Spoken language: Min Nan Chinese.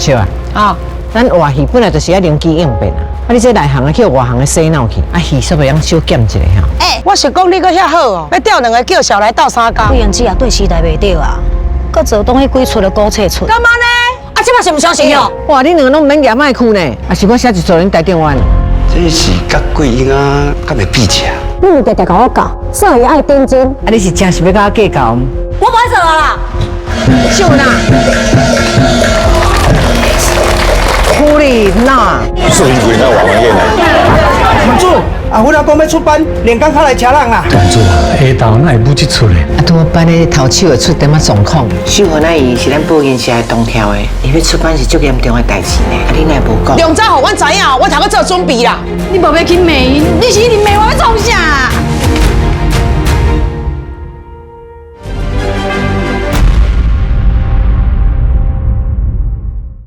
笑啊！啊，咱活戲本來就是愛靈機應變啊！啊，你這內行的去外行的洗腦去，啊，戲煞會曉小減一下吼。欸，我是講你閣遐好哦，欲調兩个叫小來鬥相共。桂英姊也對時代袂對啊，閣做當彼幾齣的古冊出。幹嘛呢？啊，這擺是毋相信哦？哇，你兩个攏毋免舉麥克呢？啊，是我寫一組恁台頂灣。這是佮桂英啊，敢會比起啊？你毋定定共我教，做戲愛認真。啊，你是真是欲佮我計較？我無愛做啦。秀娜，狐狸娜，素云鬼那王燕啊！主，啊，阮阿公欲出班，連工較來車人啦。團主，下晝哪會舞這齣咧？啊，拄好班咧頭手會出點仔狀況。秀芬阿姨是咱保研社的同跳的，伊欲出班是足嚴重的代誌呢。啊，你哪會無講？兩早予阮知影，我才閣做準備啦。你無欲去罵𪜶，你是一直罵我欲創啥？